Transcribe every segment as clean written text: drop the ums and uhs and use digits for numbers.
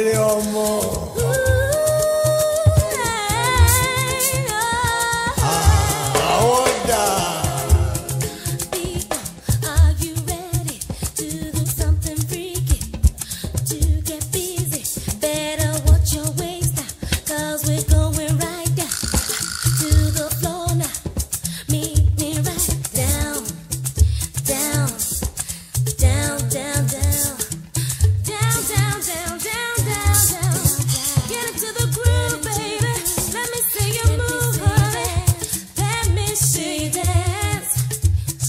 Ire ọmọ. Àwọn dà. Are you ready to do something freaky? To get busy, better watch your waist now, 'cause we're going right down to the floor now. Meet me right down, down, down, down, down, down, down, down, down, down, down. Get into the groove, baby. Let me see you move, honey. Let me see you dance.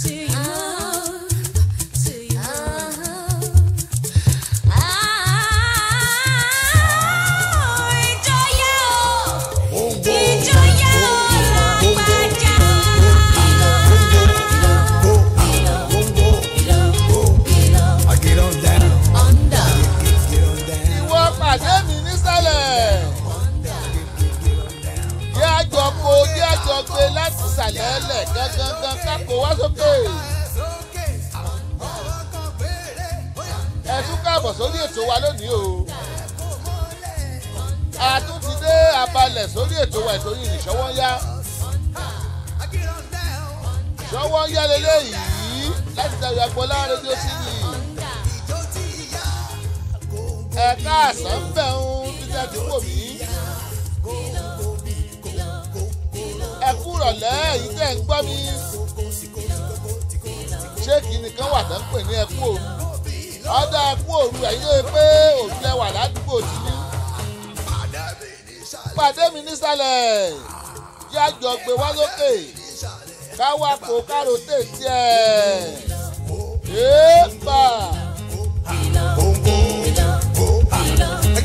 See you move, see you move. Ah, ìjọyà o, ìjọyà o, lọ́gbàjà. I get on down. Under, Get on down. Ìwọ pàdé mi nísàlẹ̀. Jẹ́ àjọ kó jẹ́ àjọ gbé láti ìsàlẹ̀ ẹlẹ̀ gangan kákó wá sókè. Ẹ tún káàbọ̀ sórí ètò wa lónìí o. A tún ti dé abalẹ̀ sórí ètò wa ètò yìí ní ṣọwọ́ ń yá. Ṣọwọ́ ń yá leléyìí láti Dayọ̀ Agboola rédíò TV. Ẹ káàsán bẹ̀ ń títẹ́ tí wò mí. Ẹ kú rọ̀lẹ́ èyí tẹ́ ń gbọ́ mi. Ṣé kìíní kan wà tó ń pè ní ẹ kú òru? Ọ̀dà ẹ kú òru ẹ̀yin ló yẹ pé òru lẹ wà ládùúgbò tí ní. Pàdé mi nísàlẹ̀ jẹ́ àjọ gbé wá lókè káwá kó kárò tètè ẹ̀. Èèpà!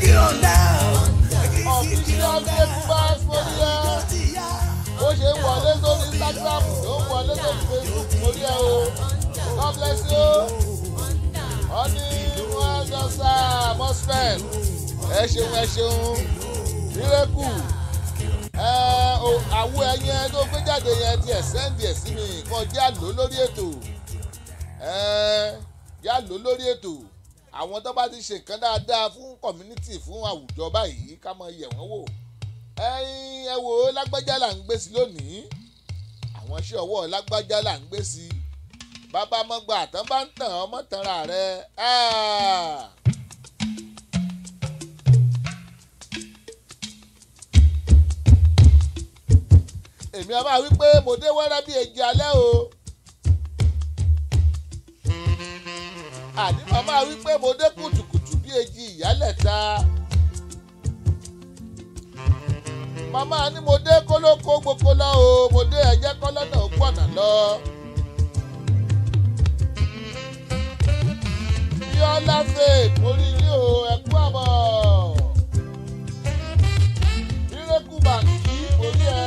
Get on down. Official Breakfast mo rí ẹ. Bó ṣe ń wọlé sórí Instagram ló ń wọlé sórí Facebook mo rí ẹ o. God bless you. Wọ́n ní wọ́n jọ sá mọ́sfẹ̀t. Ẹ ṣeun ẹ ṣeun. Mírẹ́kù. Ẹ o àwo ẹyẹ tó gbé jáde yẹn tiẹ̀ send ẹ̀ sí mi kan jẹ́ àlò lórí ètò. Ẹ jẹ́ àlò lórí ètò. Àwọn tó bá ti ṣe nǹkan dáadáa fún community fún àwùjọ báyìí ká máa yẹ̀ wọ́n wò. Ẹ̀yin ẹ wò ó lágbájá là ń gbé sí lónìí. Àwọn iṣẹ́ ọwọ́ lágbájá là ń gbé sí. Bàbá mọ́gbà tán bá ń tàn ọmọ tanra rẹ̀. Ah! Èmi a máa wí pé mo dé wẹ́rẹ́ bí èjì alẹ́ o. Àní màmá wí pé mo dé kùtùkùtù bí èjì ìyálẹ̀ta. Màmá ní mo dé kólókó gboko lọ o, mo dé ẹ̀jẹ̀ kọ́lọ́nà ó pọ̀nà lọ. Bíọ́lá Faith mo rí yín o, ẹ kú àbọ̀. Mírèkù Bàǹkì mo rí ẹ.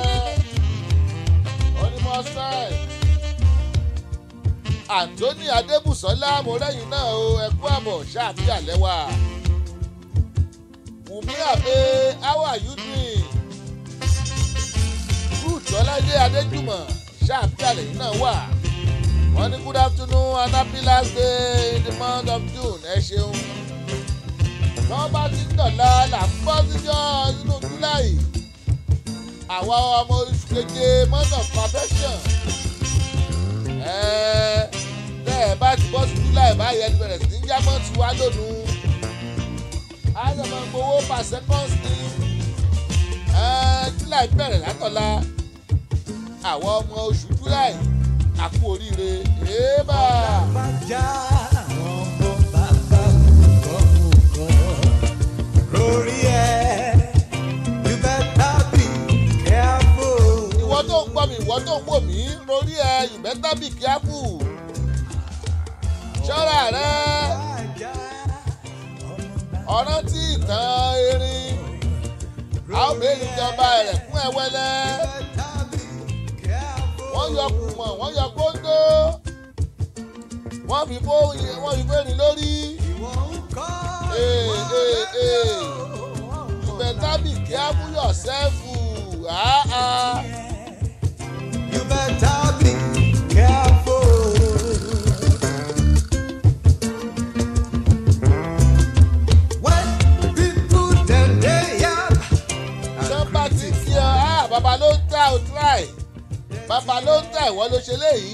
Onímọ̀ọ́sẹ̀. Anthony Adébùsọ́lá mo rẹ́yìn náà o, ẹ kú àbọ̀ ṣáàfíà lẹ́wà. Wùmí Àbẹ, how are you doing? Ruth Ọláìdé Adéjùmọ̀ ṣáàfíà lẹ́yìn náà wà. Wọ́n ní good afternoon and happy last day in the month of June. Ẹ ṣeun. Tọ́ bá ti ń dọ̀la là ń bọ́ síjọ́ nínú July. Àwa ọmọ oṣù keje month of perfection. Ẹ tẹ́ ẹ bá ti bọ́ sí July báyìí ẹni bẹ̀rẹ̀ sí ní yá mọ́tì wá lónìí. A lè máa gbowó per seconds ní. Ẹ July bẹ̀rẹ̀ látọ̀la. Àwa ọmọ oṣù July a kú oríire. Èèbà! Bàjá ọmọ bàbá mú kọ́ lórí ẹ̀. You better be careful. Ìwọ tó ń gbọ́ mi, ìwọ tó ń wò mí, lórí ẹ, you better be careful. Ṣọ́ra rẹ, Bàjá ọ̀rán tí ìtàn erin. A ó béèrè ìjọba rẹ̀ fún ẹwẹ́lẹ́. better be careful. Wọ́n yọ kùmọ̀, wọ́n yọ kóńdó. Wọ́n fi fórin lórí. Ìwọ ń kọ́ Ee, ìwọ ee, ee. rẹ̀ o. You better be careful yourself. Ah, ah. You better be careful. When people Bàbá ló ń tà, ìwọ ló ṣe léyìí.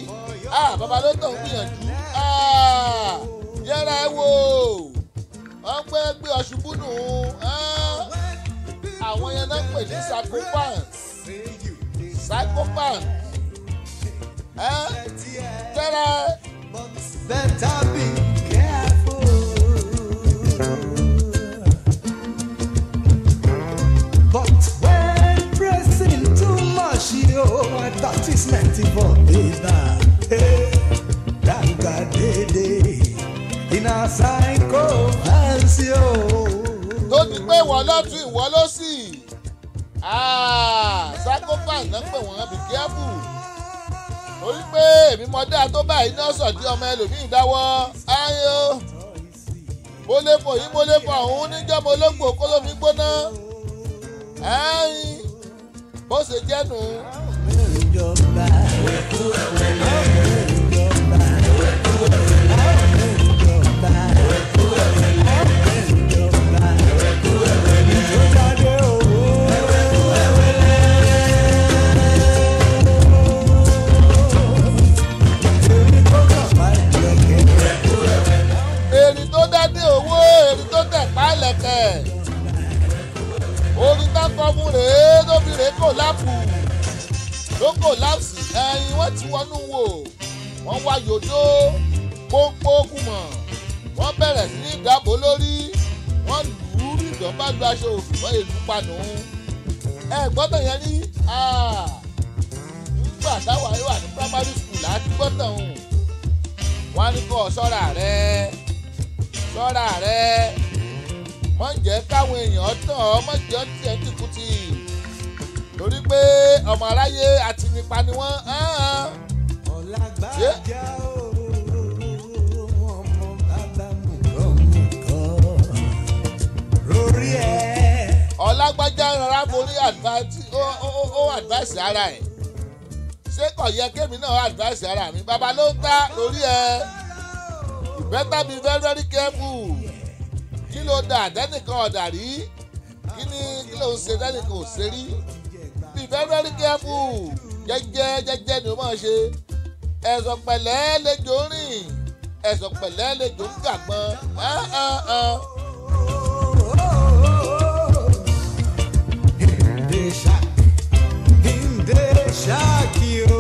Bàbá ló ń tà ń gbìyànjú. Yẹra ẹ wò, wọ́n pẹ́ gbé ọṣubú nù. Àwọn yẹn náà pè ní psychopath. Psychopath. Tẹ́lẹ̀. Better be careful. But when pressing too much, yo, advertisement for paper. Hey, Danga dede in a psycho fancy, oh. Tó ti pé ìwọ lọ́tún, ìwọ ló sì. Psychopath náà pè wọ́n. Be careful, torí pé èmi mọ dáa tó báyìí ní ọ̀sán tí ọmọ ẹlòmíì dáwọ́ ayé mo lè fò yín, mo lè fò ọ̀hún níjọ́, mo lógbò kó ló fi gbóná ẹ̀yìn bó ṣe jẹ́ nù. Ìjọba. Ìjọba. Ìjọba. Ìjọba. Ìjọba owó. Èmi kò kàn máa lẹ̀kẹ̀. Èrì tó dádé owó, èrì tó tẹ̀ pálẹ̀kẹ̀, orin tá kọ fún rèé tó fi rèé collapse, ló collapse. Ẹyin wọ́n ti wọnú wò, wọ́n wá yòdó pọ́npọ́ kùmọ̀, wọ́n bẹ̀rẹ̀ sí ní ìdábò lórí, wọ́n lù ú bí ìjọba lu aṣọ òfin mọ́ èlú panù. Ẹ gbọ́dọ̀ yẹn rí nígbà táwa wà ní primary school láti gbọ́dọ̀ hùn. Wọ́n á ní kó o ṣọ́ra rẹ, ṣọ́ra rẹ, mọ̀ jẹ́ káwọn èèyàn tàn ọ́, mọ̀ jẹ́ tiẹ̀ tìkùtì, torí pé ọmọ aráyé àtìnípa ni wọ́n. Ọlágbájá o, ọmọ bàbá mùkọ́ lórí ẹ̀. Ọlágbájá rọra forí advice, ó advice ara ẹ̀. Ṣé kò yẹ kémi náà advice ara mi? Bàbá ló ń ta lórí ẹ̀. You better be very very careful. Kí ló dà dẹ́nìkan ọ̀dà rí? Kí ni kí ló ń ṣe dẹ́nìkan ò ṣe rí? Be very very careful. Jẹ́jẹ́ jẹ́jẹ́ ni o máa ṣe. Ẹ̀sọ̀ pẹ̀lẹ́ lejò ń rìn, ẹ̀sọ̀ pẹ̀lẹ́ lejò ń gàgbọ́n. Him dey shock, him dey shock you.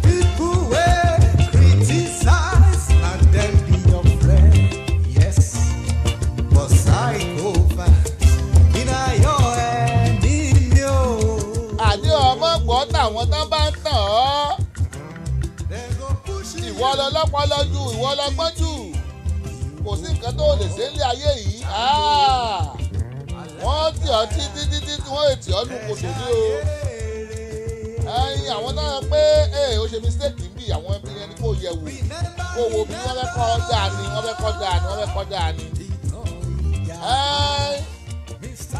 People wey criticize na dem be your friend, yes. But psychopath, na your enemy o. Àní ọmọ gbọ́ tàwọn tán bá ń tàn ọ́. Dem go push you. Ìwọ lọ lọ́pọlọ jù, ìwọ lọ gbọ́n jù, kò sí nǹkan tó lè ṣe nílé ayé yìí. Wọ́n tì ọ́ títí títí tí wọ́n tì ọ́ nù kòtò ní o. Ẹyin àwọn náà pé ee o ṣe mistake ń bì, àwọn ẹbí yẹn ni kò yẹ wò, kó wo bí wọ́n fẹ́ kọ́ dáa ni, wọ́n fẹ́ kọ́ dáa ni, wọ́n fẹ́ kọ́ dáa ni. Ẹyin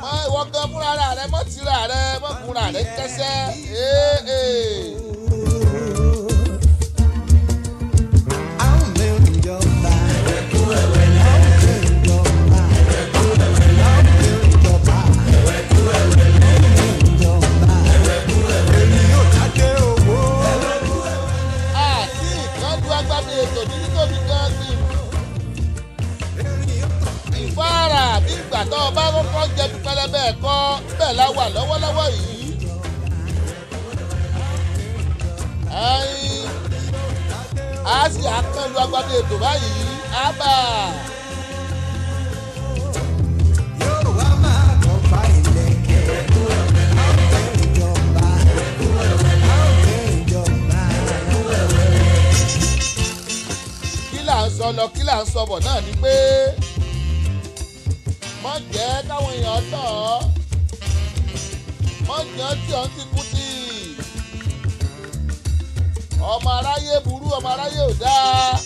mọ ìwọ gan fúnra rẹ, mọ tìra rẹ, mọ kúnra rẹ kẹsẹ ee. Àwọn ìjọba. Àwọn ìjọba. Àwọn ìjọba. Ìjọba. Èmi yóò jáde owó. Àti ìkánjú agbábí ètò ní títóbi gan sí ìfáàrà bí ìgbà tó o bá kọ́kọ́ jẹ bí pẹlẹbẹ ẹ̀kọ́ bẹ́ẹ̀ la wà lọ́wọ́lọ́wọ́ yìí. Ẹyin a sì àkànlù agbábí ètò báyìí ábà. Yóò wá máa kọ́ fa ìlẹ̀kẹ̀. Àwọn ìjọba. Àwọn ìjọba. Kí là ń sọ lọ, kí là ń sọ bọ̀ náà ni pé mọ̀ jẹ́ káwọn èèyàn tàn ọ́, mọ̀ jẹ́ tí ọ̀ ń ti kú tì. Ọmọ aráyé burú, ọmọ aráyé ò dáa,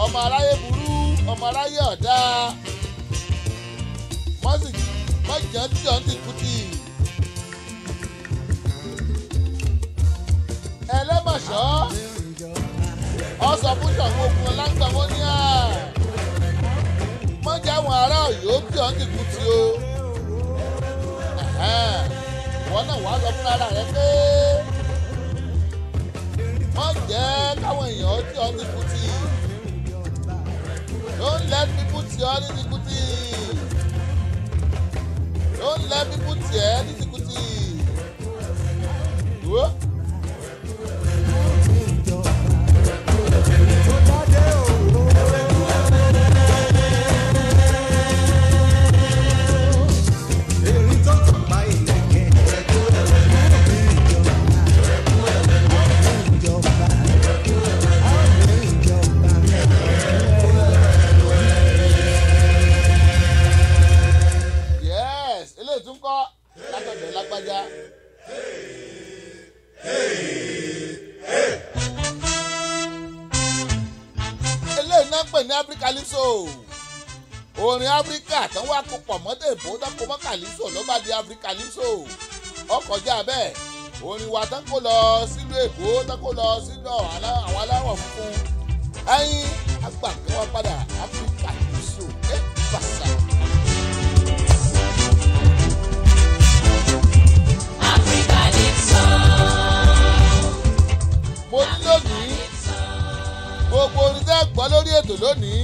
ọmọ aráyé burú, ọmọ aráyé ò dáa. Mọ̀ sì mọ̀ jẹ́ tí ọ̀ ń ti kú tì. Ẹlẹ́mọ̀ṣọ́ ọsọ fún Ṣọ̀ún Ogun Ọlágbàmọ́ ní à mọ́jà àwọn ará èèyàn ó tì ọ́ ní tìkùtì o. Ìwọ náà wàá sọ fún ara rẹ pé wọ́n jẹ́ káwọn èèyàn ó tì ọ́ ní tìkùtì. Don't let people tì ọ́ ní tìkùtì. Don't let people tì ẹ́ ní tìkùtì. Wo. Yes, eléyìí tún kọ́ látọ̀dọ̀ lágbájá. Eléyìí náà ń pè ní Africalypso. Orin Áfíríkà tán wá kó pọ̀ mọ́ tèbó tán kó mọ́ Calypso ló bá di Africalypso. Ó kọjá bẹ́ẹ̀, orin wa tán kó lọ sílùú Èkó tán kó lọ sílùú àwọn aláwọ̀ funfun. Ẹyin àgbà kí wọ́n padà Africalypso. Ẹ bàṣà. Africalypso. Mo ní lónìí gbogbo orin tẹ́ gbọ́ lórí ètò lónìí,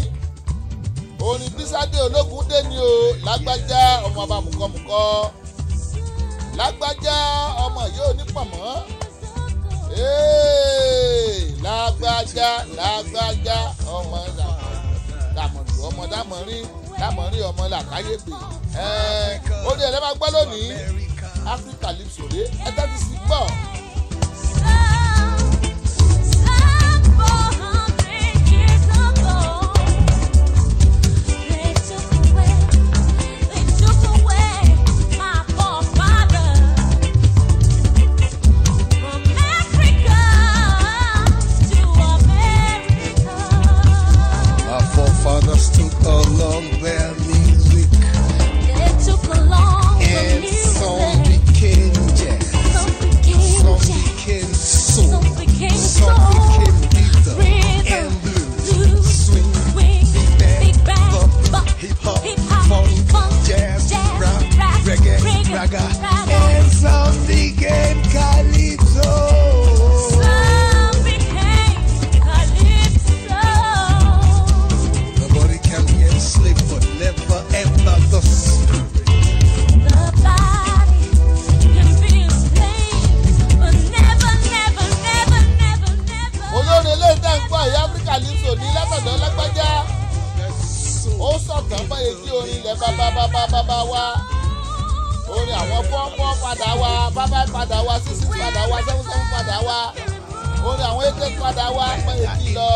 orin Bísádé Ológúndé ni o. Lágbájá ọmọ ọba mùkọ́mùkọ́, lágbájá ọmọ yóò ní pọ̀mọ́, lágbájá lágbájá ọmọ dàmọ̀dù ọmọ dàmọ̀rín dàmọ̀rín ọmọ làkáyégbè. Orin ẹ̀ lẹ́ máa gbọ́ lónìí, Africalypso rèé, ẹ tẹ́tí sí gbọ́. Some 400 years ago, they took away my forefathers from Africa to America. Our forefathers took along their music, They took along the and some music. became jazz, Some became some jazz, became soul, some became some soul, became rhythm rhythm, and blues, blues, swing, swing, big band, big band, bop, bop, hip hop, hip hop, funk, funk, jazz, jazz, rap, rap, reggae, reggae, raga, raga. and some became calypso. Some became calypso. The body can be enslaved, but never ever the spirit. The body can be enslaved, but never, never, never, never, never. Olórin eléyìí tẹ́ ń gbọ́ yìí, Africalypso ní látọ̀dọ̀ lágbájá. The Ó sọ̀tàn báyìí kí orin ilẹ̀ bàbá bàbá bàbá wa, orin àwọn fọ́fọ́ padà wa, bàbá padà wa, sísí padà wa, sẹ́fún sẹ́fún padà wa, orin àwọn ètè padà wa báyìí kí lọ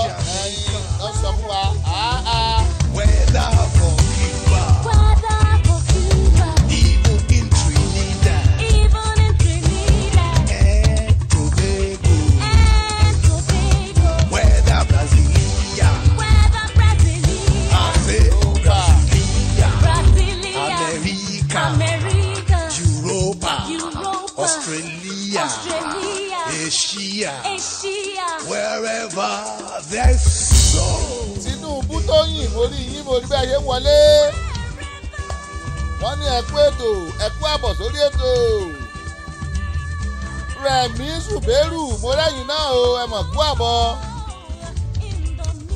ẹ̀yìn lọ sọ fún wa. Àá. Whether for Cuba, Whether for Cuba, even in Trinidad even in Trinidad and Tobago, and Tobago, whether Brasilia, whether Brasilia, I say Brasilia, Brasilia, America, America, Europa, Europa, Australia, Australia, Asia, Asia. wherever there's soul. Tinubu tó yìn, mo rí yín, mo rí bẹ́ẹ̀ ṣe ń wọlé. Wọ́n ní ẹ̀kú ètò, ẹ̀kú àbọ̀ sórí ètò. Rẹ̀mí Ṣùbẹ́rù, mo rẹ́yìn náà o, ẹ mọ̀ kú àbọ̀.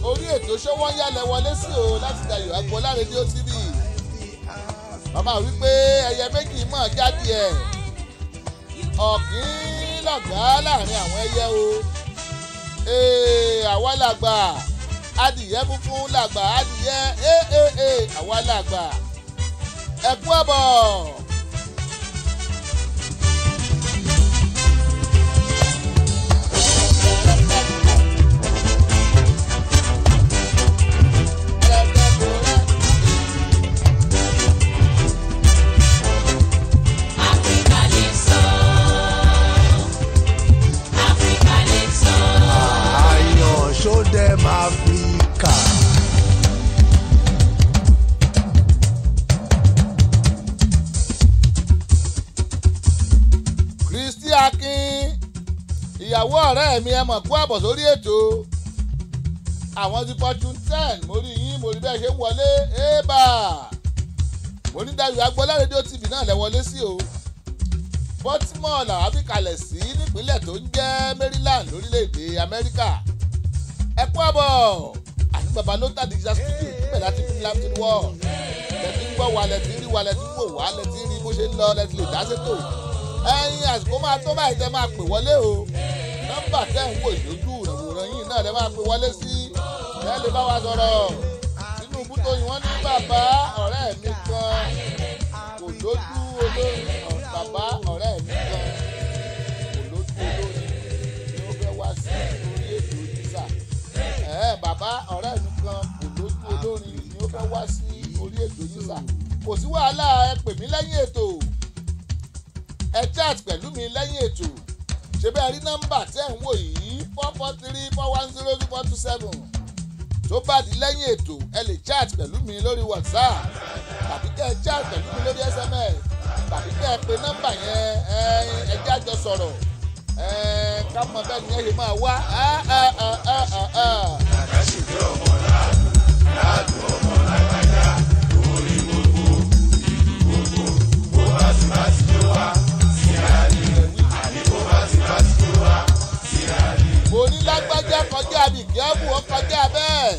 Orí ètò ṣọwọ́ yálẹ̀ wọlé sí o láti Dayọ̀ Agboola Rédíò TV. Màmá wípé ẹyẹ méjì mọ̀ jáde ẹ̀. Ọ̀kín làgbà láàrin àwọn ẹyẹ o. Ee, àwa làgbà, adìyẹ funfun làgbà, adìyẹ ee àwa làgbà, ẹ kú àbọ̀. Africalypso, Africalypso. Ayan, show them Africa. Kristi Akin, ìyàwó ọ̀rẹ́ mi, ẹ mọ̀ kú àbọ̀ sórí ètò. Àwọn ti Fortune 10, mo rí yín, mo rí bẹ́ẹ̀ ṣe ń wọlé. Ébà. Mo ní Dayọ̀ Agboola rédíò TV náà lẹ wọlé sí o. Baltimore làwọn fi kalẹ̀ sí nípínlẹ̀ tó ń jẹ́ Maryland lórílẹ̀‐èdè Amẹ́ríkà. Ẹ kú àbọ̀ àní bàbá ló ń tà digital studio níbẹ̀ láti fi live to the world. Lẹ́tí ń gbọ́ wa, lẹ́tí ń rí wa, lẹ́tí ń wò wá, lẹ́tí ń rí bó ṣe ń lọ, lẹ́tí lè dá sétò. Ẹyin àsìkò máa tó báyìí tẹ́ máa pè wọlé o. Nọ́mbà tẹ́ ń wò ìlójú ìrànwòrán yìí náà lẹ́ máa pè wọlé sí. Ẹ lè bá wa sọ̀rọ̀. Tinubu tó yìn wọ́n ní bàbá ọ̀rẹ́ mi kan kò lójú olórin, bàbá ọ̀rẹ́ mi kan kò lójú olórin ni ó fẹ́ wá sí orí ètò yìí. Bàbá ọ̀rẹ́ mi kan kò lójú olórin ni ó fẹ́ wá sí orí ètò yìí sà. Kò sí wàhálà, ẹ pè mí lẹ́yìn ètò, ẹ chat pẹ̀lú mi lẹ́yìn ètò. Ṣé bẹ́ẹ̀ rí nọ́mbà tẹ́ ń wò yìí 443-410-2427. Tó bá di lẹ́yìn ètò, ẹ lè chat pẹ̀lú mi lórí WhatsApp tàbí kẹ́ ẹ chat pẹ̀lú mi lórí SMS tàbí kẹ́ ẹ pe nọ́mbà yẹn, ẹ jẹ́ àjọ sọ̀rọ̀ ká mọ bẹ́ẹ̀ ni ẹ ṣe máa wá. Mo ní lágbájá kọjá àbíkí ọ́bù ó kọjá bẹ́ẹ̀.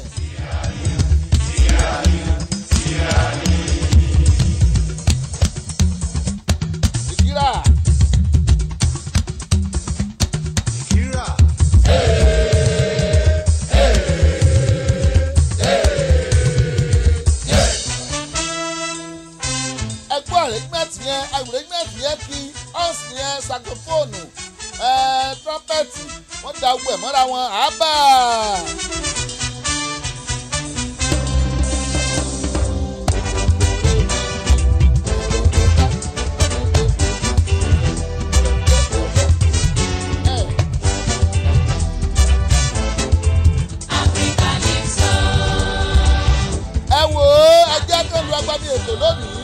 Ìkírà. Ìkírà. Ẹgbẹ́ arrangement yẹn, arrangement yẹn kí horns yẹn, saxophone, trumpet, wọ́n da ogun ẹ̀ mọ́ra wọn, àbá. Ẹ wò ó, ẹ jẹ́ kó lu agbami ètò lónìí.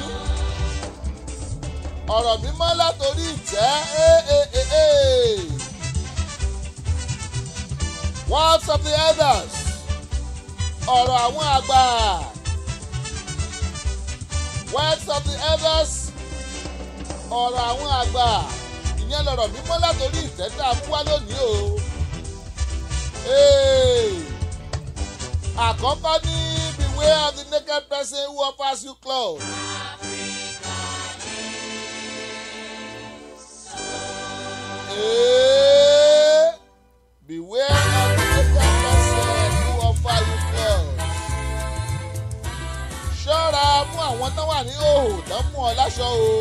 Ọ̀rọ̀ mímọ́ látòrí ìtẹ́. Words of the elders, ọ̀rọ̀ àwọn àgbà. Words of the elders, ọ̀rọ̀ àwọn àgbà. Ìyẹn lọ̀rọ̀ mímọ́ látòrí ìtẹ́ tá a mú wá lónìí o. Àkọ́kọ́ ní beware of the naked person who offers you clothes. Beware of the naked person who offer you clothes. Ṣọ́ra fún àwọn tó wà ní òhò tó mú ọ láṣọ o.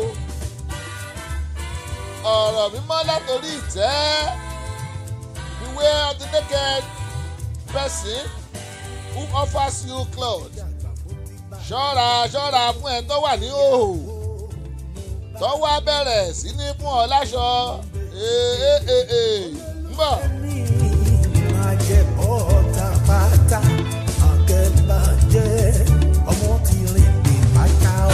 Ọ̀rọ̀ mímọ́ látòrí ìtẹ́. Beware of the naked person who offers you clothes. Ṣọ́ra ṣọ́ra fún ẹ tó wà ní òhò tó wá bẹ̀rẹ̀ sí ní fún ọ láṣọ. Ń bọ̀. Máa jẹ bọ́ọ̀tà pátá, àkẹ́bàjẹ́, ọmọ ti rìn ní pátá o.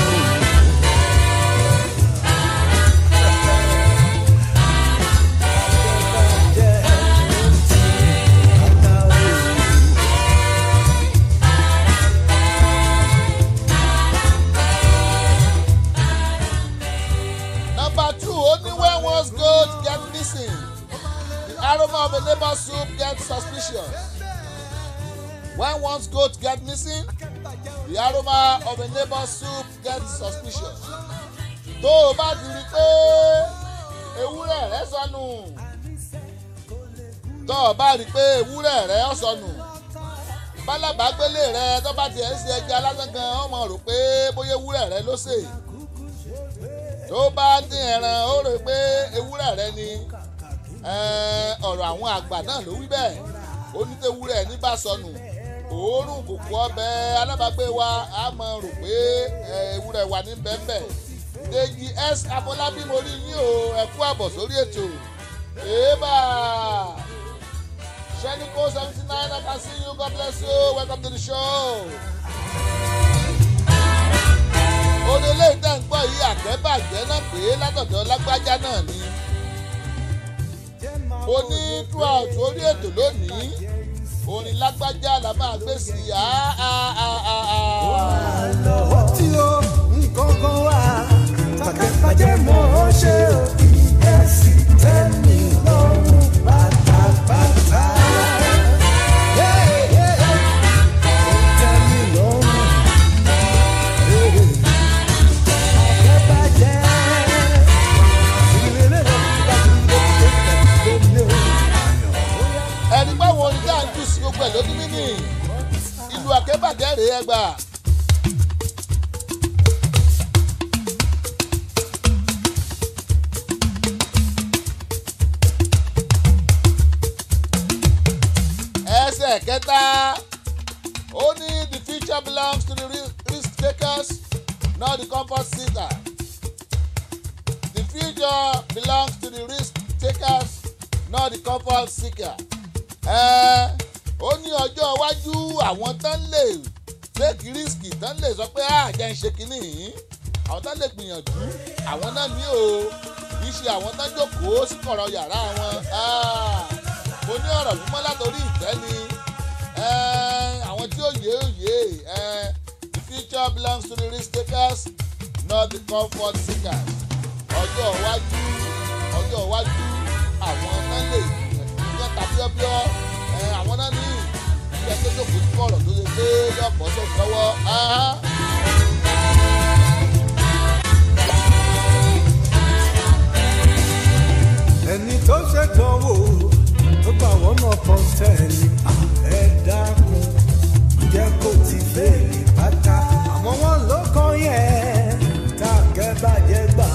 Àkẹ́bàjẹ́, ọmọ ti rìn ní pátá o. Number 2, only when one's goat get missing, the aroma of a neighbor's soup gets suspicious. When one's goat get missing, the aroma of a neighbor's soup gets suspicious. Tó o bá ti rí i pé ewúrẹ́ rẹ sọnù, tó o bá rí i pé ewúrẹ́ rẹ sọnù, bálábàágbélé rẹ tó bá tiẹ̀ ń ṣe ẹja lásán gan, ó mọ̀ rò pé bóyá ewúrẹ́ rẹ ló sè. Tó bá dín ẹran, ó rò pé ewúrẹ́ rẹ ni. Ọ̀rọ̀ àwọn àgbà náà ló wí bẹ́ẹ̀. Ó ní tewúrẹ́ ní bá sọnù, òórùn kòkó ọbẹ̀ alábàágbé wa á mọ̀ rò pé ewúrẹ́ wa ní bẹ́ẹ̀nbẹ́ẹ̀. Dèjì S. Afọlábí, mo rí yín o, ẹ kú àbọ̀ sórí ètò. Èébà Sheniko 79, I can see you, God bless you, welcome to the show. Onílé ìtẹ́ ń gbọ́ yìí àkẹ́bàjẹ́ náà pé látọ̀dọ̀ lágbájá náà ni. Mo ní throughout orí ètò lónìí, orin lágbájá la máa gbé sí i. Tí o nǹkan kan. Akẹ́bàjẹ́ mọ̀ ọ́ ṣe o, ìyẹn sì tẹ́ mi lọ́rùn pátápátá. Yeah, yeah. Ó tẹ́ mi lọ́rùn. Akẹ́bàjẹ́. Ẹni báwo ni dáa ń jù sí gbogbo ẹ̀ lójú mímì ìlú àkẹ́bàjẹ́ rèé ẹgbà. Ẹsẹ̀ kẹta, ó ní the future belongs to the risk takers, not the comfort seeker. The future belongs to the risk takers, not the comfort seeker. Ẹ ó ní ọjọ́ iwájú àwọn tán lè take risk, tán lè sọ pé àjẹ́ ń ṣe kínní yìí, àwọn tán lè gbìyànjú, àwọn náà ní o, kì í ṣe àwọn tán jókòó sí kọ̀rọ̀ yàrá wọn. Ah, mo ní ọ̀rọ̀ mímọ́ látòrí ìtẹ́ ni. Ẹ, àwọn tí ó yé ó yé. Ẹ, the future belongs to the risk takers, not the comfort seekers. Ọjọ́ iwájú, ọjọ́ iwájú, àwọn náà lè gbìyànjú ta bíọ́bíọ́. Ẹ, àwọn náà ní ìgbẹ́ tó jókòó sí kọ̀rọ̀ tó ṣe pé yóò bọ́ sóun lọ́wọ́. Ahán. Ẹni tó ṣèdánwò tó gbà wọ́n náà pọ́ńtẹ́ẹ̀lì, ẹ dákun, jẹ́ kó ti fèèlì pátá. Àmọ́ wọn ló kàn yẹn tá a kẹ́bàjẹ́ gbà.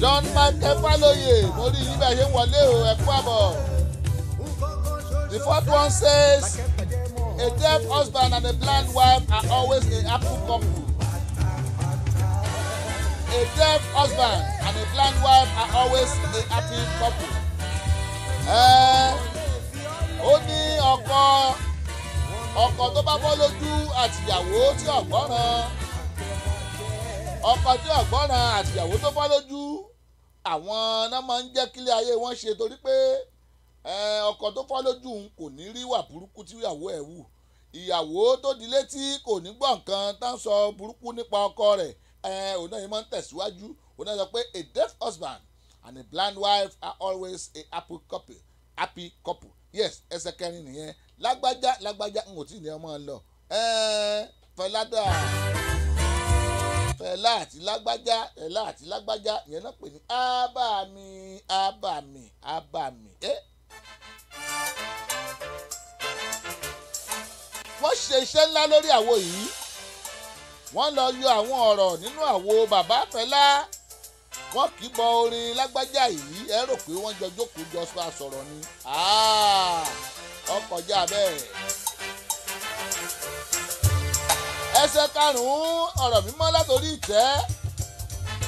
John Michael Faloye, mo rí yín bẹ́ẹ̀ ṣe ń wọlé o, ẹ kú àbọ̀. The fourth one says, a deaf husband and a blind wife are always a happy couple. A deaf husband and a blind wife are always a happy couple. Ẹ ó ní ọkọ ọkọ tó bá bọ́ lójú àtìyàwó tí ọ̀gbọ́ràn, ọkọ tí ọ̀gbọ́ràn àtìyàwó tó bọ́ lójú, àwọn náà máa ń jẹ́ kílé ayé wọn ṣe, torí pé ẹ, ọkọ tó fọ́ lójú òun kò ní rí wà burúkú tí ìyàwó ẹ̀ wù, ìyàwó tó di létí kò ní gbọ́ nǹkan tá ń sọ burúkú nípa ọkọ rẹ̀. Ẹ, òun náà yìí máa ń tẹ̀síwájú. Òun náà sọ pé a deaf husband and a blind wife are always a happy couple, happy couple. Yes, ẹsẹ̀ kẹrin nìyẹn. Lágbájá lágbájá n ò tí ì ní ọmọ lọ. Ẹ Fẹlá dà, Fẹlá àti lágbájá, Fẹlá àti lágbájá, ìyẹn náà pè ní ábàmì ábàmì ábàmì. Ẹ wọ́n ṣe iṣẹ́ ńlá lórí àwo yìí. Wọ́n lọ yọ àwọn ọ̀rọ̀ nínú àwo bàbá Fẹlá, wọ́n kì í bọ orin lágbájá yìí. Ẹ rò pé wọ́n jọ jókòó jọ sọ àsọ̀rọ̀ ni. Ah, ó kọjá bẹ́ẹ̀. Ẹsẹ̀ karùn-ún, ọ̀rọ̀ mímọ́ látòrí ìtẹ́.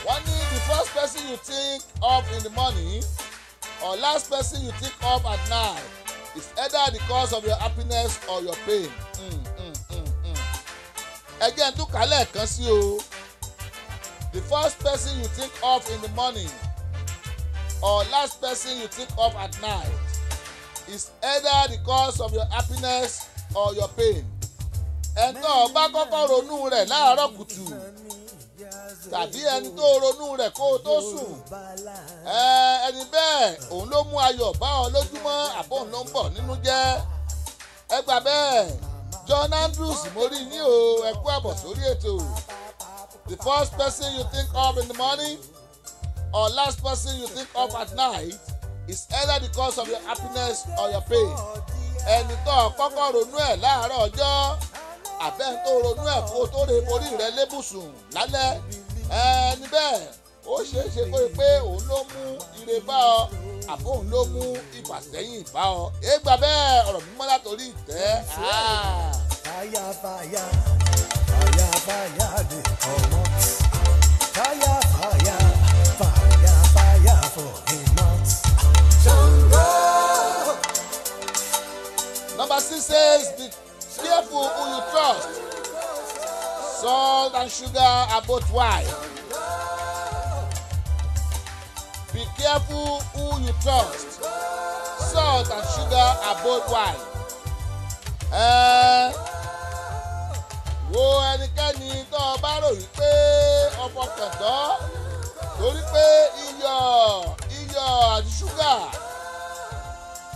Wọ́n ní the first person you think of in the morning or last person you think of at night is either the cause of your happiness or your pain. Ẹ jẹ́ n tún kà á lẹ́ẹ̀kan sí o. The first person you think of in the morning or last person you think of at night is either the cause of your happiness or your pain. Ẹni tó bá kọ́kọ́ ronú rẹ̀ láàárọ̀ kùtù tàbí ẹni tó ronú rẹ̀ kó o tó sùn, ẹ, ẹni bẹ́ẹ̀ òun ló mú ayọ̀ bá ọ lójúmọ́ àbóun ló ń bọ̀ nínú jẹ́. Ẹ gbà bẹ́ẹ̀. John Andrews, mo rí yín o, ẹ kú àbọ̀ sórí ètò. The first person you think of in the morning or last person you think of at night is either the cause of your happiness or your pain. Ẹni tó kọ́kọ́ ronú ẹ̀ láàárọ̀ ọjọ́ àbẹ́ tó ronú ẹ̀ kó tó lè forí rẹ̀ lébùsùn lálẹ́, ẹni bẹ́ẹ̀ ó ṣeé ṣe kó rí pé òun ló mú ire bá ọ àbó òun ló mú ìfàsẹ́yìn bá ọ. Égbà bẹ́ẹ̀, ọ̀rọ̀ mímọ́ látòrí ìtẹ́. Ah. Fire, fire, fire, fire, dey comot. Fire, fire, fire, fire for him mouth. Ṣàngó. Number six says, be careful who you trust. Salt and sugar are both white. Be careful who you trust. Salt and sugar are both white. Ẹ wo ẹnikẹ́ni tó o bá rò wípé ọfọkàn tán, torí Torí pé iyọ̀ àti ṣúgà,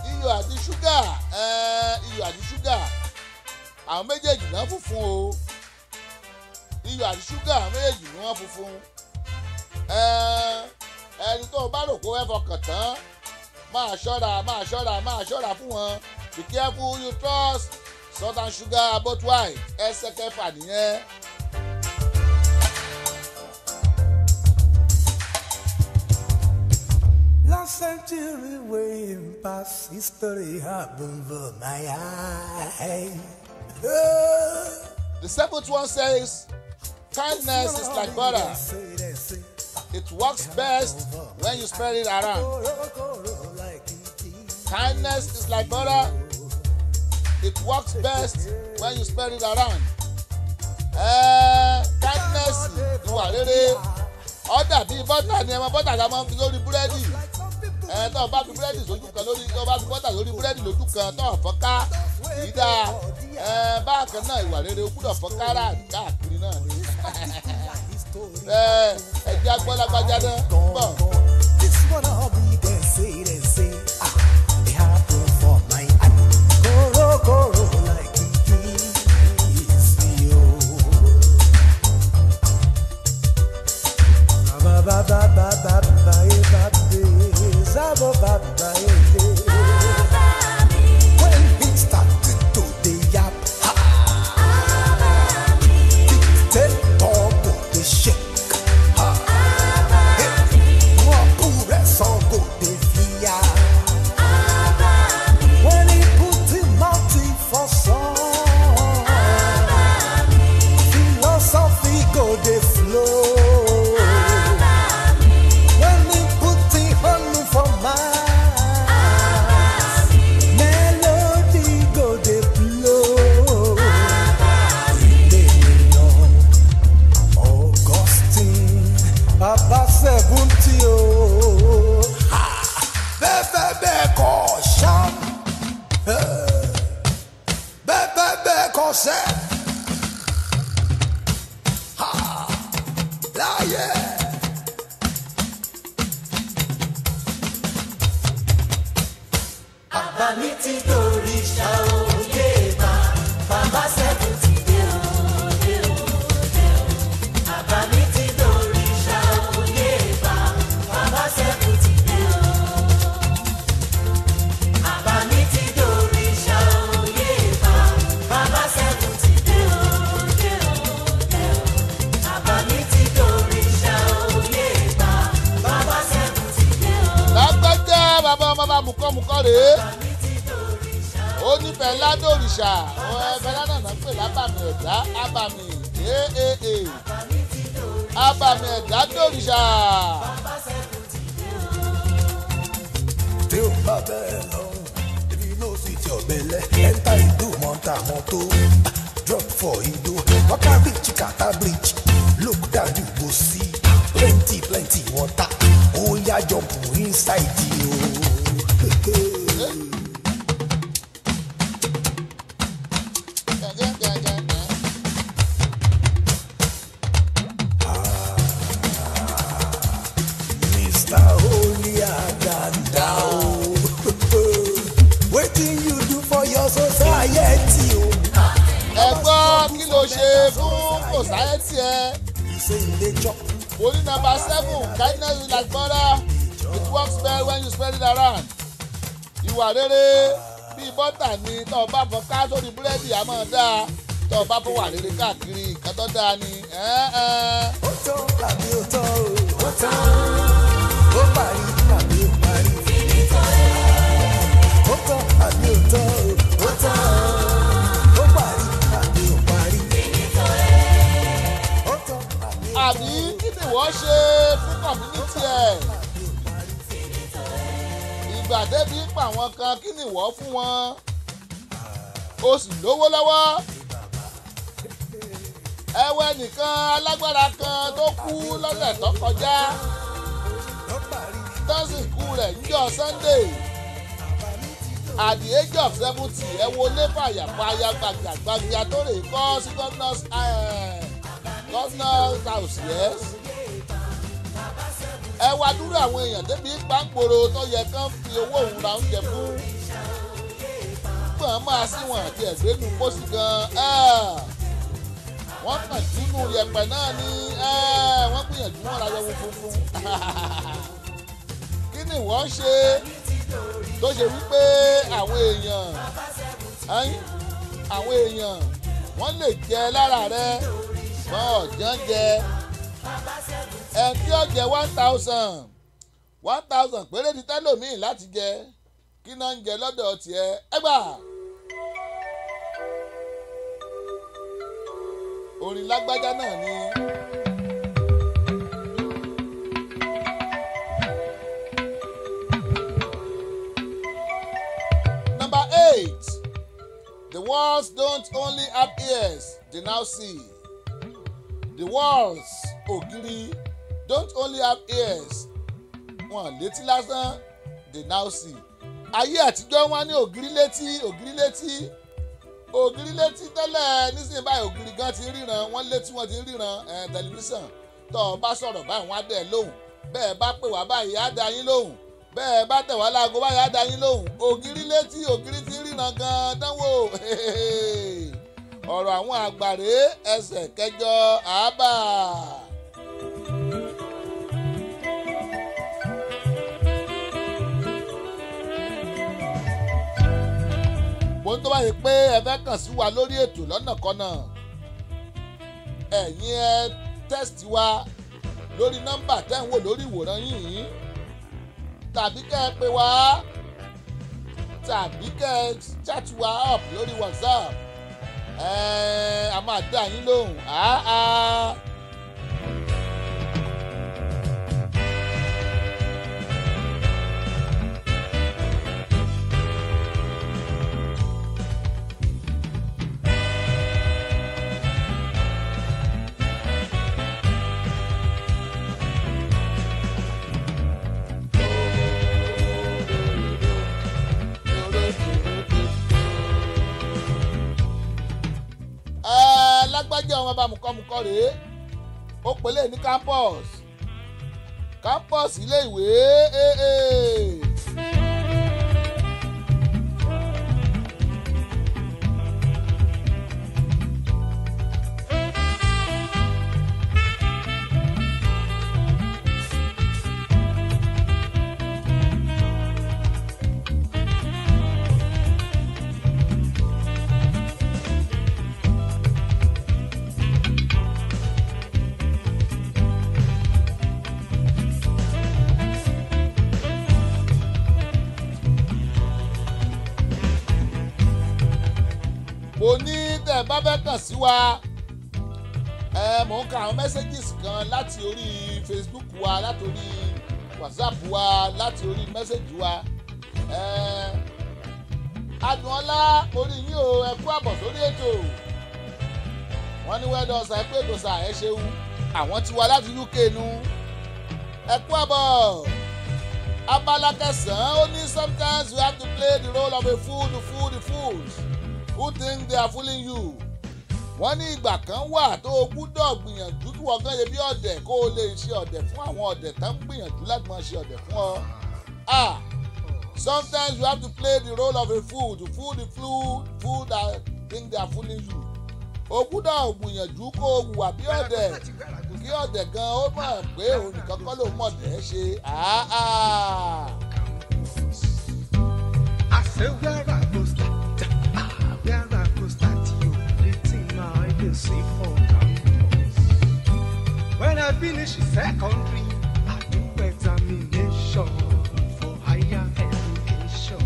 iyọ̀ àti ṣúgà, iyọ̀ àti ṣúgà, àwọn méjèèjì náà funfun o. Iyọ̀ àti ṣúgà, àwọn méjèèjì ni wọ́n funfun. Ẹni tó o bá rò kó fẹ́ fọkàn tán, máa ṣọ́ra, máa ṣọ́ra, máa ṣọ́ra fún wọn. Be careful you trust. Salt and sugar both white. Ẹsẹ̀ kẹfà nìyẹn. Last century way in past history happened for my eye. The seventh one says, kindness is like butter. It works best when you spread it around. Kindness is like butter. It works best when you spread it around. Kindness, ìwà rere, ó dàbí bọ́tà ni. Ẹ mọ bọ́tà tá a máa ń fi lórí búrẹ́dì. Tó o bá fi búrẹ́dì sójú kan lórí, tó o bá fi bọ́tà lórí búrẹ́dì lójú kan, tó o fọ́n ká, kì í dáa. Bákan náà, ìwà rere ó gbúdọ̀ fọ́n ká káàkiri náà ni. Ẹ jẹ́ agbọ́lágbájá náà bọ̀. This one I'll be there, say, they say, ah, it happen for my eye. Koro, koro, like it is you. Ba, ba, ba, ba, ba, ba, eh, ba, eh, za, ba, ba, ba, eh, eh. When he started to the yap, ha, dictator go dey shake, ha. One go dey fear. When he put him mouth in for song, philosophy go dey flow. When he put him honey for mouth, melody go dey blow. Augustine, Baba 70 o. Bẹ́ẹ̀ bẹ́ẹ̀ bẹ́ẹ̀ kọ́ ṣá. Bẹ́ẹ̀ bẹ́ẹ̀ bẹ́ẹ̀ kọ́ sẹ́. Ha! Láyé. Àbámi ti torí ṣá òye bá bàbá sẹ́kù ti dé o, dé o, dé o. Àbámi ti torí ṣá òye bá bàbá sẹ́kù ti dé o. Àbámi ti torí ṣá òye bá bàbá sẹ́kù ti dé o, dé o, dé o. Àbámi ti torí ṣá òye bá bàbá sẹ́kù ti dé o. Lágbájá, bàbá ọmọ bá mukọ́mukọ́ rèé. Ó ní Fẹlá dòrìṣà. Fẹlá náà náà pè lábàmì ẹ̀dá, ábàmì aaa, ábàmì ẹ̀dá dòrìṣà. Tí o bá bẹ́ẹ̀ lọ, if you no sweet your belle, enter Ido mọ́ta mọ́tò, drop for Ido, waka reach Kata Bridge, look down, you go see plenty plenty water, oya jump inside o. Gẹ́gẹ́gẹ́gẹ́. Mr. Holy Aganda o, wetin you do for your society o? Ẹ gbọ́, kí ló ṣe fún society ẹ? You say you dey chop. Mo ní number seven, kindness is like butter. It works well when you spread it around. Ìwà rere bíi bọ́tà ni. Tó o bá fọ́n ká sórí búrẹ́dì, àmọ́ dáa. Tó o bá fún wà rere káàkiri, nǹkan tó dáa ni. Ó tán tàbí ó tán o? Ó tán. Ó parí tàbí ó parí? Ó tán tàbí ó tán o? Ó tán. Ó parí tàbí ó parí? Ó tán tàbí ó Àbí kí ni wọ́n ṣe fún community ẹ̀? Ìgbà débi ń pa àwọn kan, kí ni wọ́n fún wọn? O sì lówó lọ́wọ́. Ẹwẹ́ nìkan, alágbára kan tó kú lọ́sẹ̀ tó kọjá, ó parí. Tọ́sìnkú rẹ̀ níjọ́ Sunday at the age of 70. Ẹ wo lé fàyàfàyà gbàgbàgbàgbà tó lè kọ́ sí governor's house, yes. Ẹ wá dúró àwọn èèyàn débi pàǹpòrò tó yẹ kán fi owó òun ra oúnjẹ fún. Gbọ̀n máa sí wọn àti ẹ̀gbẹ́nu pósí gan-an. Wọ́n kàn dúnú yẹ̀pẹ̀ náà ni wọ́n gbìyànjú wọn ra yẹ̀wò funfun. Kí ni wọ́n ṣe tó ṣe wípé àwọn èèyàn wọ́n lè jẹ lára rẹ wọ́n ọ̀ján jẹ ẹ̀ tí ó jẹ 1,000 péré ti tẹ́lòmíì láti jẹ kí náà ń jẹ lọ́dọ̀ tiẹ̀ ẹ gbà. Orin lágbájá náà ni. Number 8, the walls don't only have ears, they now see. The walls, ògiri, don't only have ears, wọn létí lásán, they now see. Ayé àtijọ́ wọn ní ògiri létí, ògiri létí, ògiri létí tẹ́lẹ̀. Nísìnyí báyìí ògiri gan ti ríran, wọ́n létí wọ́n ti ríran. Tẹlifíṣàn tó o bá sọ̀rọ̀ báyìí wọ́n á dẹ̀ lóhùn, bẹ́ẹ̀ bá pè wá báyìí á dá yín lóhùn, bẹ́ẹ̀ bá tẹ̀ wá láago báyìí á dá yín lóhùn. Ògiri létí, ògiri ti ríran gan dánwò. Ọ̀rọ̀ àwọn àgbàre ẹsẹ̀ kẹjọ àábà. Mo ń tó báyìí pé ẹ fẹ́ kàn sí wa lórí ètò lọ́nàkọ́nà, ẹ̀yin ẹ tẹ́sítì wa lórí nọ́mbà tẹ́ ń wò lórí ìwòran yìí, tàbí kẹ́ ẹ pè wá, tàbí kẹ́ ẹ chat wa up lórí WhatsApp. A máa dá yín lóhùn. Lágbájá ọmọ bá mukọ́mukọ́ rèé, ó pèlè ní campus ilé ìwé. Mo ní tẹ́ ẹ bá fẹ́ kàn sí wa, mò ń ka àwọn messages kan láti orí Facebook wa, láti orí WhatsApp wa, láti orí message wa. Adùnọlá orí yín o, ẹ kú àbọ̀ sórí ètò. Wọ́n ní wẹ́ẹ́dọ̀ ọ̀sà, ẹ kú ètò sà, ẹ ṣeun. Àwọn ti wá láti UK nu, ẹ kú àbọ̀. Abala kẹsàn-án ó ní sometimes you have to play the role of a fool to fool the fools who think they are fooling you. Wọ́n ní ìgbà kan wà tó o gbúdọ̀ gbìyànjú kí wọ́n gan ṣe bí ọ̀dẹ̀ kó o lè ṣe ọ̀dẹ̀ fún àwọn ọ̀dẹ̀ tán gbìyànjú láti máa ṣe ọ̀dẹ̀ fún ọ. Sometimes you have to play the role of a fool to fool the fool that think they are fooling you. O gbúdọ̀ gbìyànjú kó o hùwà bí ọ̀dẹ̀ kí ọ̀dẹ̀ gan ó mọ̀ pé òun nìkan kọ́ ló mọ̀ dẹ̀ ṣe. I say where I go start, where I go start you, the thing I dey see for campus. When I finish secondary, I do examination for higher education.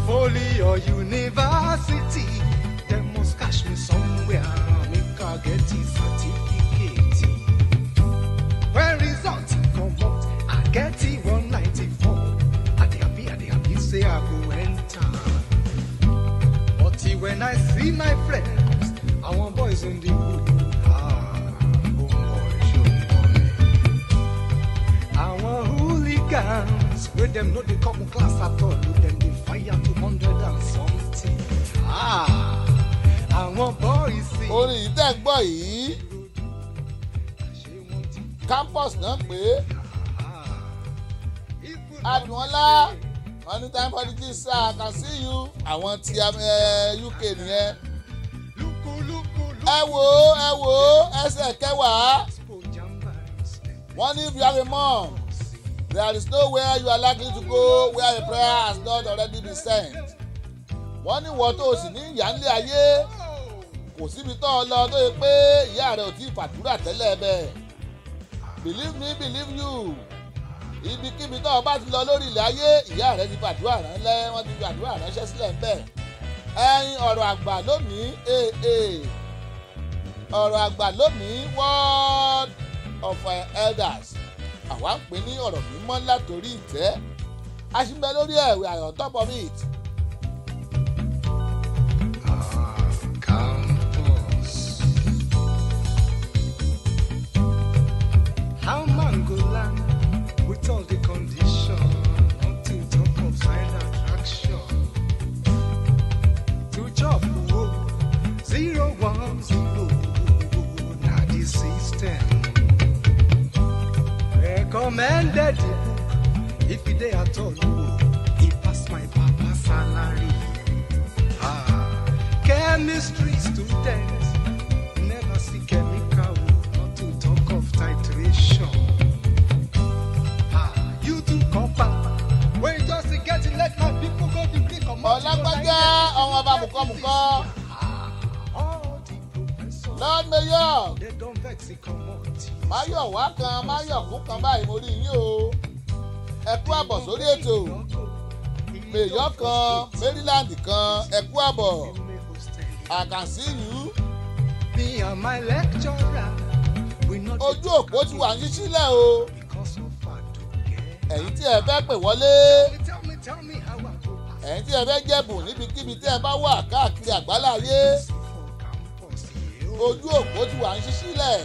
Poly or university, dem must catch me somewhere, make I get the certificate. When result come out, I get the 194. I dey happy, say I go enter. But when I see my friends, our boys in the hood, oh boy, show boy. Our hooligans, where them know they come class at all, them they fire 200 and something. Our boys see. Orin yìí tẹ́ ń gbọ́ yìí, campus náà pé Adùnọlá wọ́n ní time for the gist sir, I can see you. Àwọn ti UK nìyẹn. Ẹ wò ó, ẹ wò ó, ẹsẹ̀ kẹwàá. Wọ́n ní if you have a mom, there is nowhere you are likely to go where a prayer has not already been sent. Wọ́n ní wọ́n tó o sì ní ìyá ńlẹ̀ ayé, kò síbi tó o lọ tó yẹ pé ìyá rẹ̀ ò tí ì fàdúrà tẹ́lẹ̀ bẹ́ẹ̀. Believe me, believe you. Ibikíbi tó o bá ti lọ lórí ilẹ̀ ayé, ìyá rẹ̀ ti fàdúrà ránlẹ́, wọ́n ti fàdúrà ránṣẹ́ sílẹ̀ ń bẹ̀. Ẹyin ọ̀rọ̀ àgbà lónìí, ọ̀rọ̀ àgbà lónìí, word of elders. Àwa ń pè ní ọ̀rọ̀ mímọ́ látòrí ìtẹ́. A ṣì ń bẹ lórí ẹ̀, we are on top of it. Campus. How man go land with all the condition, not to talk of side attraction. To chop 010, na the system. Recommended the book if you dey at all, he pass my papa salary. Ah, chemistry students never see chemical, not to talk of titration. Ah, you too copper. When you just get it, let my people go degree come out. Ọlágbájá ọmọ ọba mùkọ́mùkọ́. All the professors, Lord Mayor, they don't vex it come out. Máyọ̀wá kan, Máyọ̀kú kan báyìí mo rí yín o. Ẹ kú àbọ̀ sórí ètò. Mayor kan, Maryland kan, ẹ kú àbọ̀. I can see you. Me and my lecturer, we not dey Ojú òpó ti wà ní sílẹ̀ o. because of Aduke. Ẹ̀yin tí ẹ fẹ́ pè wọlé. Tell me, tell me how I go pass Ẹ̀yin tí ẹ fẹ́ jẹ̀bùn níbikíbi tí ẹ bá wà káàkiri àgbáláyé. for campus. Yeah. Ojú òpó ti wà ní sílẹ̀.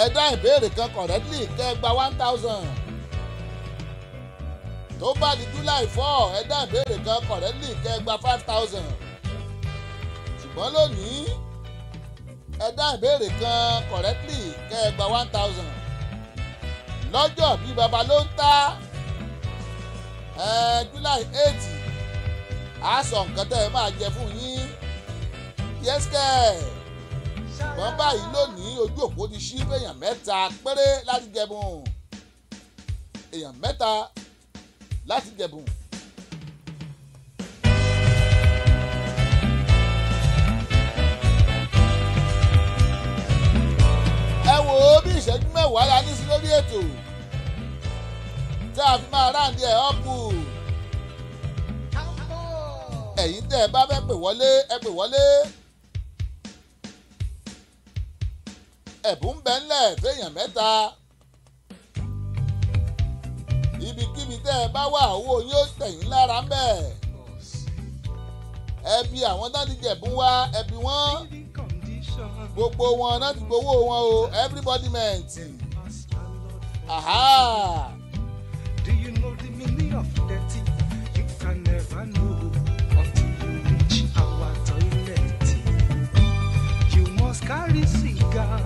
Ẹ dá ìbéèrè kan correctly kẹ́ ẹ gba 1,000. Tó bá di July 4, ẹ dá ìbéèrè kan correctly kẹ́ ẹ gba 5,000. Ṣùgbọ́n lónìí, ẹ dá ìbéèrè kan correctly kẹ́ ẹ gba 1,000. Lọ́jọ́ bí baba ló ń ta July 8, á sọ nǹkan tẹ́ ẹ máa jẹ fún yín. Yẹ́sìkẹ́ ṣùgbọ́n báyìí lónìí ojú òpó ti ṣí fún èèyàn mẹ́ta péré láti jẹ̀bùn. Èèyàn mẹ́ta láti jẹ̀bùn. Ẹ wò ó, bí ìṣẹ́jú 10 la ní sí lórí ètò tí a fi máa round ẹ̀ up. Ẹ̀yin tẹ́ ẹ bá fẹ́ pè wọlé, ẹ pè wọlé. Ẹ̀bùn ń bẹ ńlẹ̀ fẹ́yàn mẹ́ta. Ibikíbi tẹ́ ẹ bá wà, owó yóò tẹ̀yìn lára ń bẹ̀. Ẹ bi àwọn náà ti jẹ̀bùn wá, ẹ bi wọ́n. Living condition. Gbogbo wọn náà ti gbowó wọn o, everybody meant. Pass landlord for Aha. Do you know the meaning of dirty? You can never know until you reach our toilet. You must carry cigar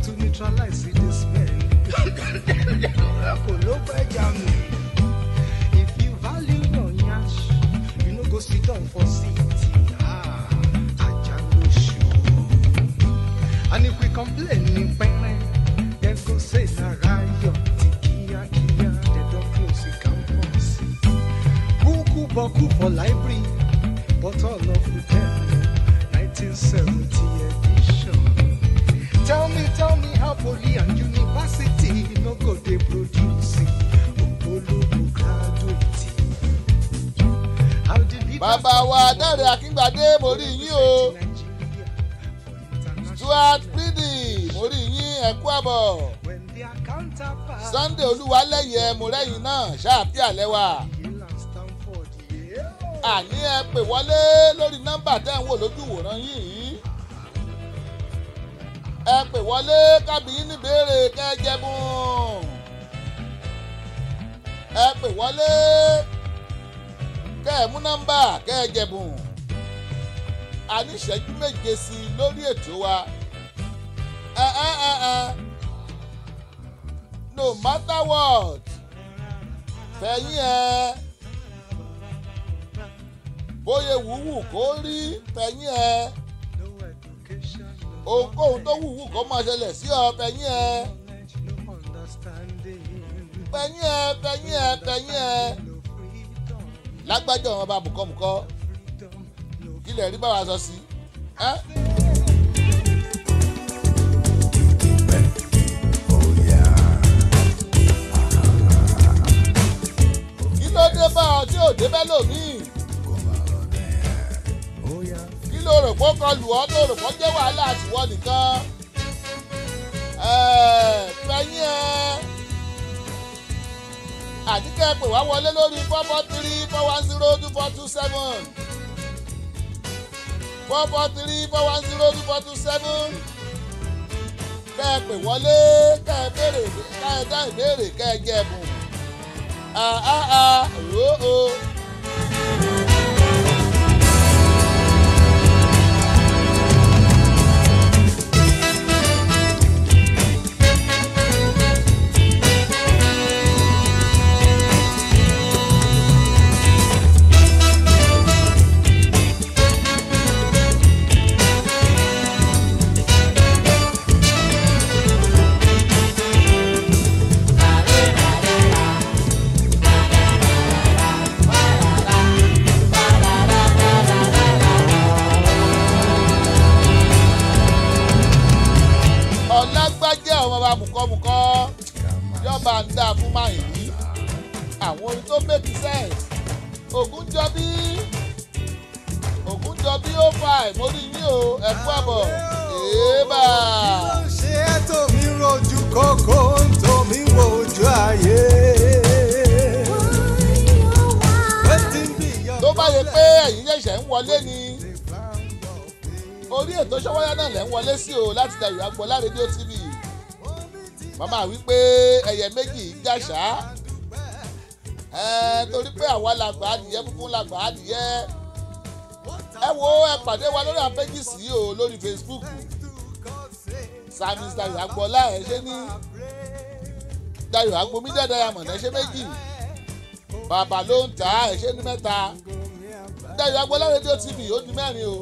to neutralize the smell. Kò ló pẹ́ jà mí. If you value your yansh, you no go sit down for seat. Ah, ajá ló ṣù. And if we complain ní pẹ́rẹ́, dem go say na riot. Kíákíá, they don close the campus. Kúkú bọ́kú for library, but all of them 1970 edition. Tell me how poly and university no go dey produce ògbólógbò graduate. How the leaders Bàbá wa Dáre Akíngbadé, mo rí yín o. Nigeria for international Stuart Pridi, mo rí yín, ẹ kú àbọ̀. when their counterparts Sunday Olúwaléyẹ, mo rẹ́yìn náà ṣáàpì àlẹ́ wa. Yale and Stanford, yeah. Àní ẹ pè wọlé lórí nọ́mbà tẹ́ ń wò lójú ìwòran yìí. Ẹ pè wọlé kábí yín níbèrè kẹ́ ẹ jẹ̀bùn. Ẹ pè wọlé kẹ́ ẹ mú nọ́mbà kẹ́ ẹ jẹ̀bùn. A ní ìṣẹ́jú 7 sí i lórí ètò wa. Ẹ ẹ ẹ ẹ no matter what, Fẹ̀yìn ẹ bóyá wúwù kó rí fẹ̀yìn ẹ ohunkóhun tó wúwù kó máa ṣẹlẹ̀ sí ọ fẹ̀yìn ẹ fẹ̀yìn ẹ fẹ̀yìn ẹ fẹ̀yìn ẹ lágbájá ọmọ bá bùkọ́bùkọ́ kí lè rí báwa sọ sí ẹ. Kí ló dé bá ọ tí ò dé bẹ́ lòmíì? Kí ló rò pé kọ lù ọ́ tó rò pé jẹ́ wàhálà àtiwọ́ nìkan? Fẹ̀yìn ẹ àdìkẹ́ pè wá wọlé lórí 443-410-2427, 443-410-2427. Kẹ́ ẹ pè wọlé, kẹ́ ẹ béèrè, kẹ́ ẹ dá ìbéèrè, kẹ́ ẹ jẹ ẹ̀bùn. Àá o. Ọlágbájẹ́ ọmọ bá mùkọ́mùkọ́ yọba ń dá fún máyì àwọn orin tó make sense. Ògúnjọbí Ògúnjọbí ó fà ìmórí yín o, ẹ kú àbọ̀ èébà. Kí ló ń ṣe é tó mi rojú kókó tó mi wojú ayé? Wetin be your Tó bá yẹ pé ẹ̀yin ṣẹ̀ṣẹ̀ ń wọlé ni, orí ètò Ṣọ́wọ́yá náà lẹ́ ń wọlé sí o láti Dayọ̀ Agboola Rédíò TV. Màmá wípé ẹyẹ méjì ń jàṣà torí pé àwa làgbà adìyẹ funfun làgbà adìyẹ. Ẹ wo, ẹ pàdé wa lórí àwọn pages yìí o lórí Facebook: Samis Dayọ̀ Agboola ẹ ṣe ní Dayọ̀ Agbomídé Diamond ẹ ṣe méjì, bàbá ló ń tà ẹ ṣe ní mẹ́ta, Dayọ̀ Agboola Rédíò TV ó di mẹ́rin o.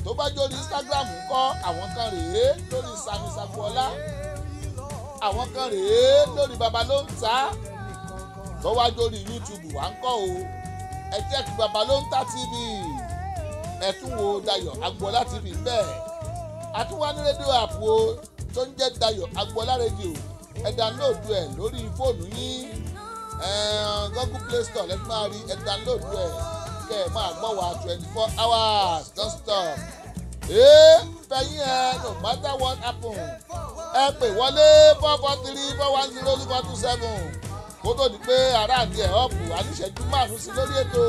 Tó bá jórí Instagram ńkọ́? Àwọn kan rèé lórí Samis Agboola, àwọn kan rèé lórí bàbá ló ń tà. Tó wá jórí YouTube wà ń kọ́ o, ẹ jẹ́ kí bàbá ló ń tà TV, ẹ tún wo Dayọ̀ Agboola TV bẹ́ẹ̀. Àtúwá ní rédíò app o tó ń jẹ́ Dayọ̀ Agboola rédíò. Ẹ download ẹ lórí fóònù yín, Google Play Store lẹ́tí máa rí. Ẹ download ẹ kẹ́ ẹ máa gbọ́ wa 24 hours non stop. Ee, fẹ̀yìn ẹ, no matter what happen, ẹ pè wọlé 443-410-2427 kó tó di pé aráàlú ẹ̀ ọ̀pù àníṣẹ́jú 5 sí lórí ètò.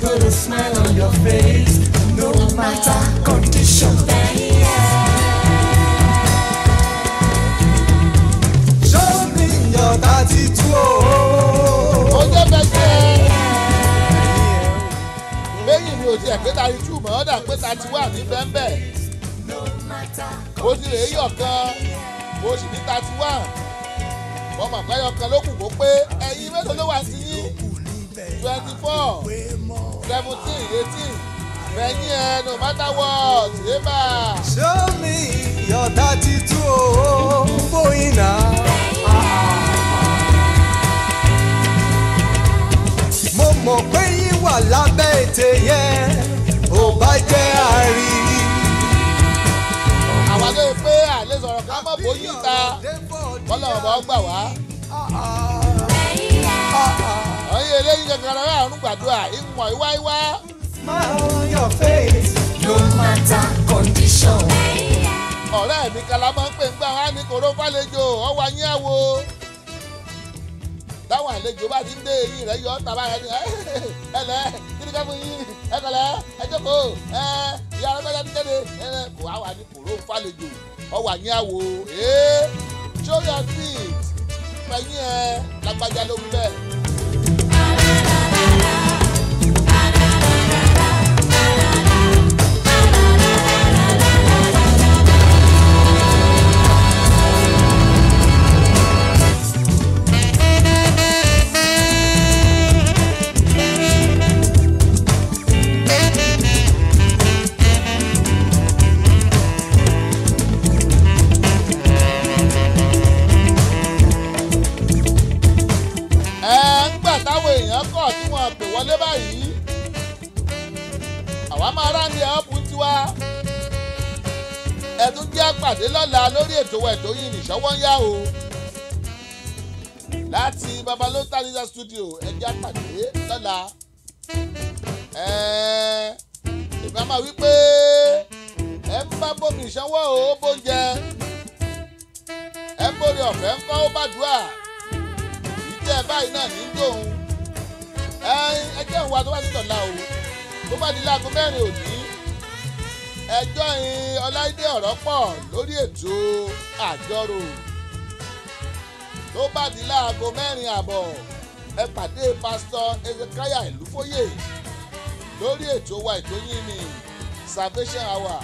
Put a smile on your face, no matter condition. Show me your 32 Ó o. jẹ́ bẹ́ẹ̀ lẹ́yìn mi ò tiẹ̀ pé 32 mọ́, ọ́dà pé 31 ní bẹ́ńbẹ́. Mo ti rèé yọ̀ kan, mo sì ní 31. Mo mọ̀ pé ọyọ kan ló kù kó pé. Ẹ̀yin mélòó ló wà sí yín? 24, 17, 18. Fẹ̀yìn ẹ̀, no matter what, ébà. Show me your 32 o. Bóyin náà. Mo mọ̀ pé yín wà lábẹ́ ètè yẹn, ò bá jẹ́ àárí. Àwa ló pé àlè sọ̀rọ̀ ká mọ̀ bóyí ta kọ́lọ̀ ọ̀bọ̀ gbà wá. Ọ̀yin eléyìí kankan rẹ̀ àrùn gbàdúrà ìmọ̀ ìwá ìwá. Smile on your face, No matter condition. Ọ̀rẹ́ mi kala máa ń pè ń gbà wá ní kòró fàlejò ọwọ́ ayé àwo. Táwọn àlejò bá ti ń dé, eyín rẹ̀ yọ tàbá rẹ̀ ní ẹlẹ́ kí ni ká fún yín, ẹ kọlẹ̀, ẹ jókòó, ẹ ìyá alágbájá ti kéde ẹ kò wá wà ní kòró fàlejò ọwọ́ ayé àwo. Ee, show your teeth, fẹ̀yìn ẹ, lágbájá ló ń bẹ̀. Àwa máa ráńdì ẹ̀ ọ́pù tiwa. Ẹ tún jẹ́ àpàdé lọ́la lórí ètò wa ètò yìí nìṣọ́wọ́ ń yá o. Láti Babalota Leader Studio ẹ jẹ́ àpàdé lọ́la. Ìbá máa wí pé ẹ ń bá bómi ìṣanwó o, ó bóúnjẹ. Ẹ ń bóri ọ̀fẹ́ ń kọ́ ó bàdúrà. Ìjẹ́ báyìí náà ní dòun. Ẹ jẹ́ ìwà tó bá ti dọ̀la o. Tó bá di láago 4 òní. Ẹjọ́ yìí Ọláìdé ọ̀rọ̀ pọ̀ lórí ètò àjọrò. Tó bá di láago 4:30 ẹ pàdé Pásítọ̀ Ezekiah Ìlúfóyè lórí ètò wa ètò yìí ní Salvation Hour.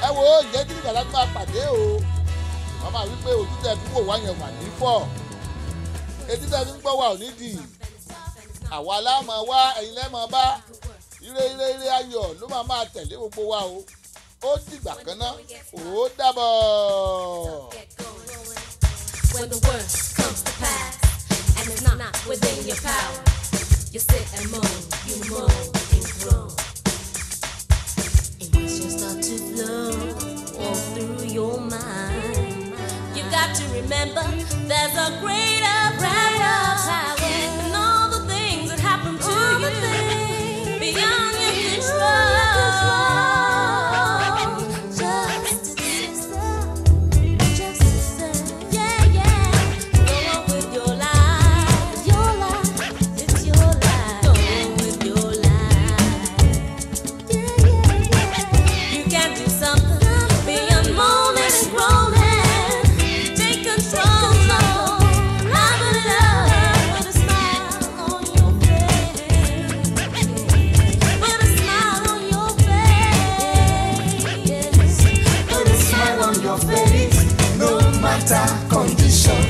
Ẹ wo ìjẹ́ kí nígbà láti máa pàdé o. Wọ́n máa wí pé ojú tẹ́ fi wò wá yẹn wà ní fọ́. Etí tẹ́ fi ń gbọ́ wa ò ní dì. Àwa la máa wá, ẹ̀yin lẹ́ máa bá. Ire ire ire ayọ̀ ló máa máa tẹ̀lé gbogbo wa o. Ó dìgbà kan náà, ó dàbọ̀. When the worst comes to pass and it's not within your power, you sit and moan, you moan and groan. Emotions start to flow all through your mind. You got to remember there's a greater power and all the things that happen to you beyond your control. Just accept, yeah, yeah. Go on with your life, it's your life. Go on with your life, yeah, yeah, yeah. You can do something beyond moaning and groaning. Take control, live it up. Put a smile on your face. Put a smile on your face. Put a smile on your face, no matter condition.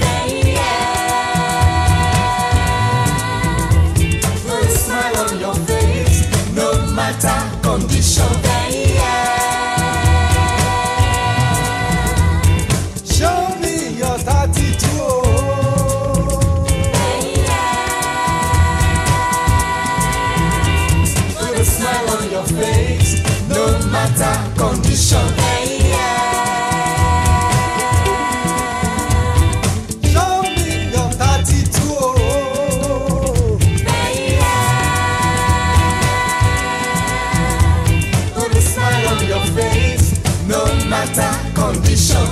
Put a smile on your face, no matter condition. Show me your 32. Put a smile on your face, no matter condition. Show me your 32. Put a smile on your face, no matter condition.